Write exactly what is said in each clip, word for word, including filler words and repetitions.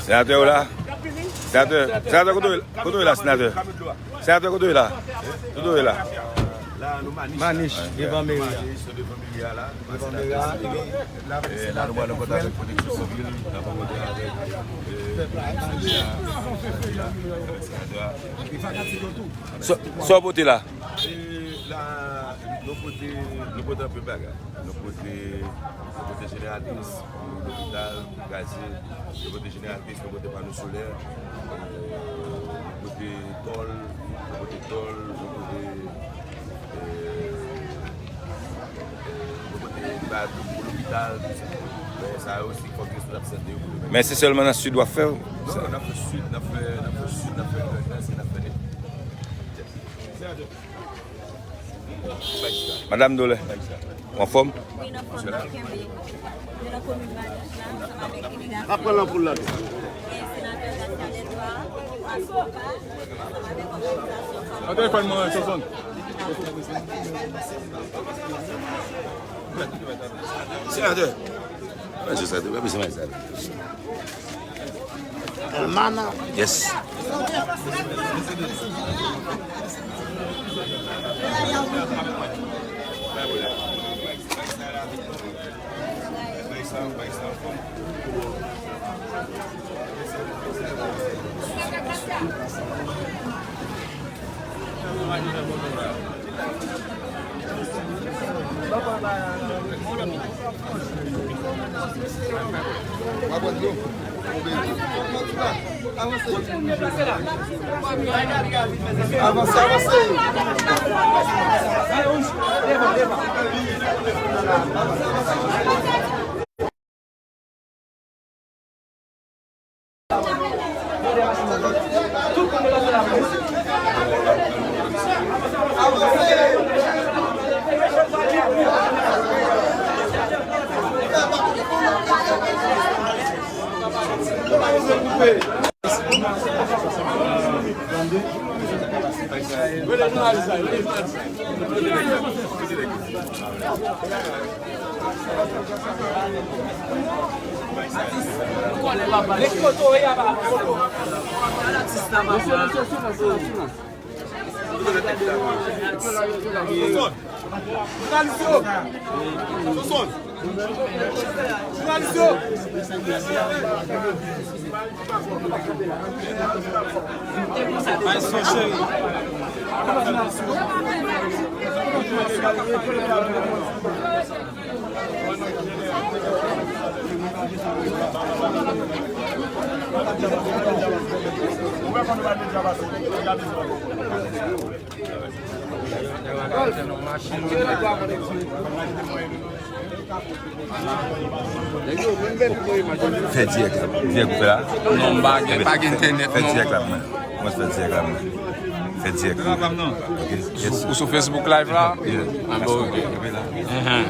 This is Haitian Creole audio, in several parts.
Senatè ou la? Senatè, senatè kote w ye la? Senatè. Senatè kote w ye la? Kote w ye la? Manich, devan meri a. Devan meri a, epi la nou pral nan kontak avèk pwoteksyon sivil, n ap rankontre avèk, euh, pèp la. Sa w pote la? E la, nou pote, nou pote anpil bagay. Nou pote, nou pote jeneratris pou lopital, pou kraze. Nou pote jeneratris, nou pote pano solè. Euh, nou pote tòl, nou pote tòl, nou pote, euh, nou pote ba pou, pou lopital, tout sa. Men sa yo, se fòk responsab sante yo pou yo. Men se sèlman nan sid w ap fè? Non, n ap fè sid, n ap fè, n ap fè sid, n ap fè Grandans, n ap fè Nèg. Madanm Dolè, ou anfòm? Wi, n anfòm, n ap kenbe. Nou nan komin Manich la, ansanm avèk delegasyon. N ap pran lanpoul la tou. Gen senatè Jacques Calais Edouard, Asopa, ansanm avèk òganizasyon fanm. An telefòn mwen, Sonson. Senatè. Manje sa tou, pa bezwen manje sa tou. Elmana. Yes. Avanse, avanse. Mesye, mesye, silans, silans, silans. Jounalis yo! Sonson! Jounalis yo! Ay, son cheri. Fè dirèk la. Dirèk ou fè la? Non, m pa gen, pa gen entènèt, non. Fè dirèk la pou mwen. Kòmanse fè dirèk la pou mwen. Fè dirèk la. Ok. Yes. Ou sou Facebook Live la? Yeah. Ah, bon, ok. Kenbe la. Mhm.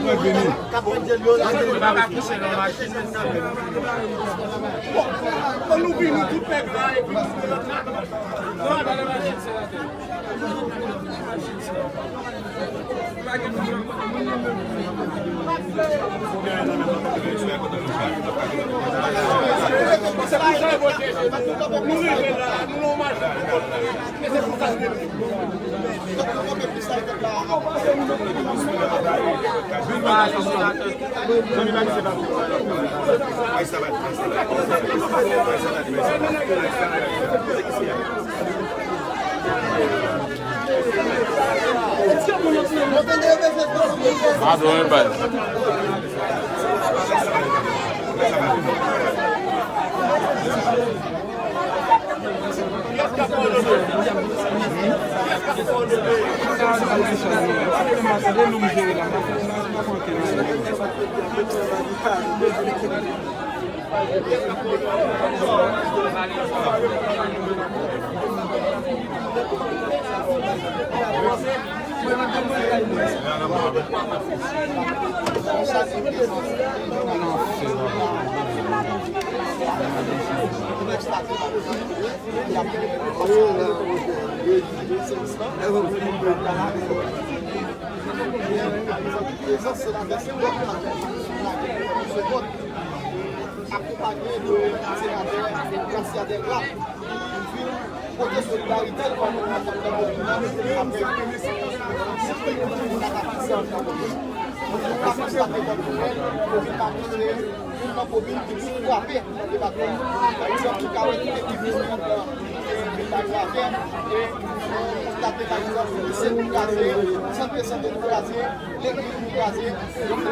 Mwen vini. Mwen pa ka kouche nan machin. Bon, nou vini tout pèp la epi nou Pardon, hein, baz. Akonpanye de senatè Gracia Delva, ki vin pote solidarite l pandan nou ansanm nan komin nan avèk tout moun k ap abite anndan komin. Nou pa konstate kòm nouvèl, komin Makou se youn nan komin ki plis frape nan depatman. Pa egzanp, nou ka wè tout epi vini anndan vil Lagravye, e nou konstate, pa egzanp, lise nou kraze, sant de sante nou kraze, legliz nou kraze,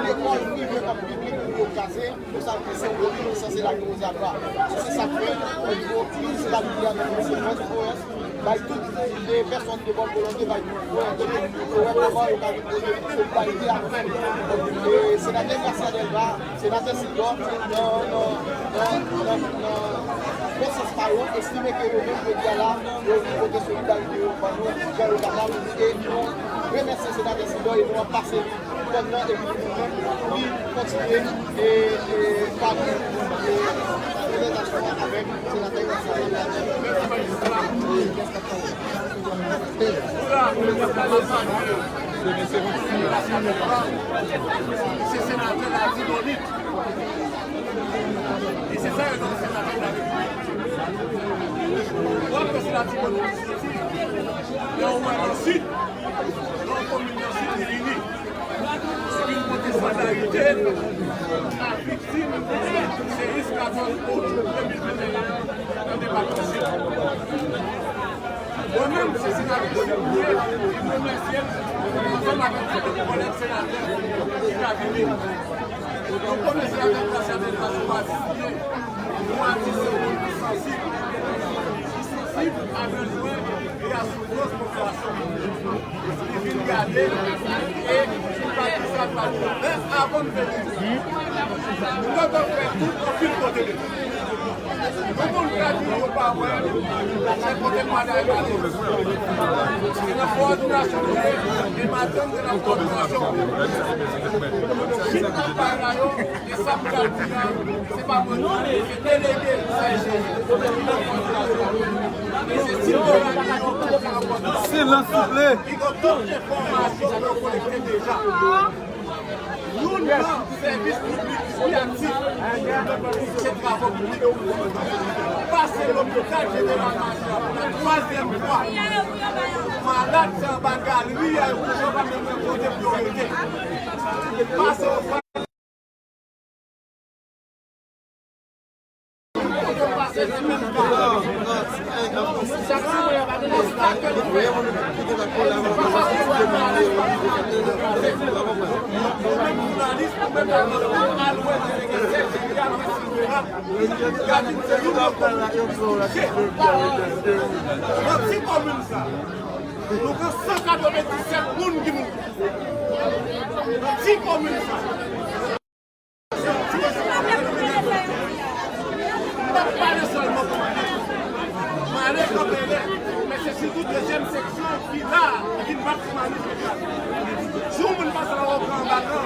lekòl prive kòm piblik nou yo kraze. Nou sa, se yon moun ki sanse lage ozabra. Se sa k fè, o nivo minisipalite a, nan minis Pòtoprens, bay tout de pèsòn de bòn volonte, bay tout frè, yo wè kòman yo ka vin pote solidarite avè nou. E senatè Gracia Delva, senatè Sidor, nan, nan, nan, nan, nan bon sans pa yo, estime ke yo menm jodi a la, yo vin pote solidarite yo ban nou, jan yo kapab, e nou remèsye senatè Sidor e nou ap pase li Gòv nan epi nou menm pou li kontinye e, e, pale, e, prezantasyon an avèk senatè Gracia Delva. Se senatè Latibonit. E se sa yo nan senatè Larepiblik. W ap wè se Latibonit ki soti. Lè w wè nan Sid, nan komin nan Sid, li vini. Li vin pote solidarite a viktim seyis katòz out de mil venteyen nan depatman Sid. Mwen menm, se senatè Sid mwen ye, e mwen remèsye l ansanm avèk tout lòt kòlèg senatè ki ta vini. Nou konnen senatè Gracia Delva chwazi pou li yon atis, se yon moun ki sansib, ki sansib a bezwen e a soufrans popilasyon. Li vin gade e li pa di sa l pa di sa. Men avan m vini, nou gentan fè tou anpil kote deja. Yon moun ka di yo pa wè, se kote m pral ale. Se nan kowòdinasyon nou ye, e madanm se nan kowòdinasyon. Chif k ap bay la yo, e sa m pral di a, se pa mwen non, se delege sa e chèche. E se Silvera ki yo ki nan kowòdinasyon. Silans, souple. Ki gen tout enfòmasyon yo kolekte deja. Youn nan sèvis piblik ki pi aktif, se travo piblik. Pase lopital Jeneral Mache a pou la twazyèm fwa. Malad se anba galri a yo kouche, yo pa menm gen kote pou yo rete. Pase Nan ti komin sa, nou gen san katrevenndisèt moun ki mouri. Nan ti komin sa. M pa pale sèlman pou Male, m ale Kanperen, men se sitou dezyèm seksyon ki la, ki vin bat sou Male jodi a. Si yon moun pase nan Wokan anba kan,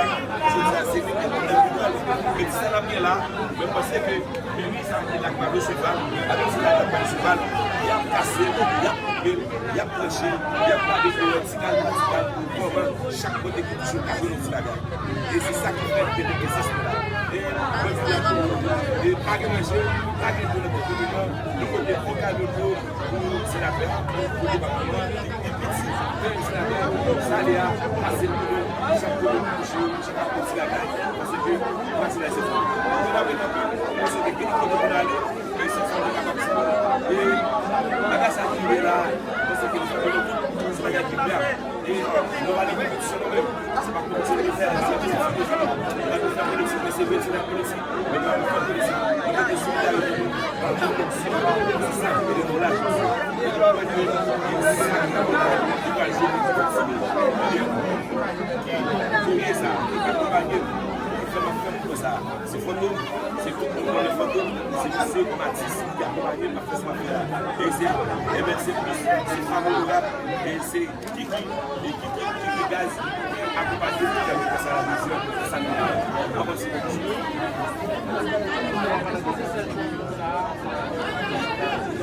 Jodi a, se li ki konn nan ki pral. Men ti sa n ap gen la, men m panse ke Meri sa ki la k pa resevwa l, avèk ti la k pa resevwa l, y ap kase l, y ap koupe l, y ap tranche l, y ap gade pou wè ti kal pa ti kal, kòman chak kote ki touche l ka jwenn yon ti bagay. E se sa ki fè te gen zespri la. E mwen di nou, e pa gen manje, pa gen dlo nan tout gouvènman, nou pote yon kamyon dlo pou senatè, pou depatman an, li piti, men senatè, sale a, pase l pou nou, chak kote nou touche, chak ap pran ti bagay, paske mache la se fò. Mwen ap ret anpil, mwen se te gen kote pou n ale, e se fò nou kapab sa. E bagay sa ki rive la, mwen se ke nou fè nou tout, se bagay ki bèl. E nou pa nan konpetisyon nou menm. Se pa konpetisyon nou fè, se konpetisyon nou fè. Lè nou fè politik, men se vre se nan politik. Men nou pa nan politik. Nou mete solidarite nou. Nou mete solidarite nou. Se sa ki mete nou la. E nou pa mete sa ki mete nou la. Ki pral jere nou. Ki konnen sa. Ki akonpaye nou. Ki fè m ap fè m konsa. Se Fantom. Se tout moun konnen Fantom. Se, se Matis ki akonpaye m ap fè sa m ap fè la. E se, e ben, se plis, se favorab. E se Kiki, e Kiki, Kiki Gaz, akonpaye pou fè sa la vizyon, sa nou la. Avanse pou nou.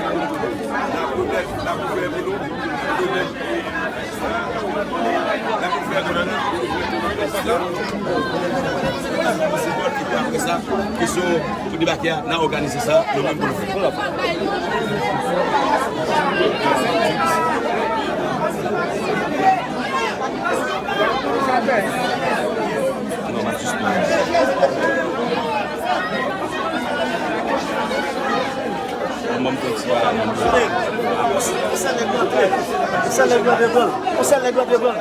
N ap remèt, n ap remèt pou nou. N ap remèt. Apre sa, kesyon pou debake a, n a òganize sa nou menm pou nou fè. Non, m ap sispann. Ban m kontinye. Yon sèl nèg rantre. Yon sèl nèg rantre pran l. Yon sèl nèg rantre pran l.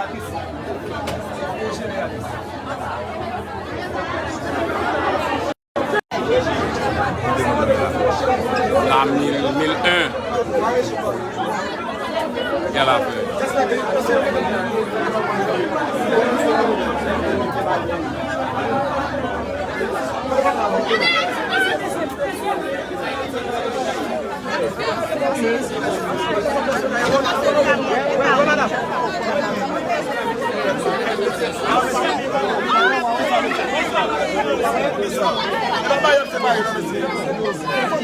La mil, mil en. Gèlafè.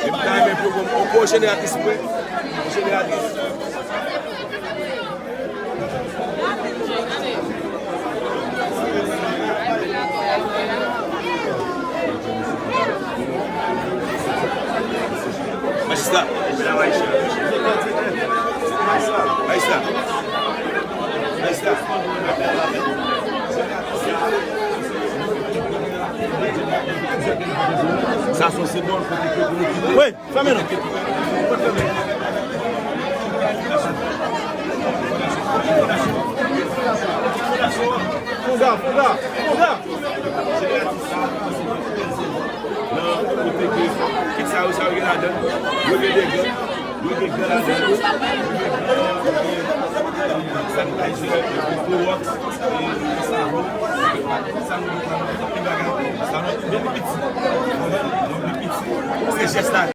Epi ta renmen pou yon gwo jeneratris vre. Yon jeneratris. Majistra. Majistra. Majistra. Sa se yon senbòl kote ke pou nou kite. Wi. Fèmen non. Fouga, fouga, fouga. Nan kote ke kit sa yo, sa yo gen ladan, yo gen degan, yo gen gran ladan, yo gen gran, yo gen sanitayzè, yo gen klowòks, e savon, sa nou gen, sa nou gen, sa nou gen, men li piti. Men li piti. Se jès la.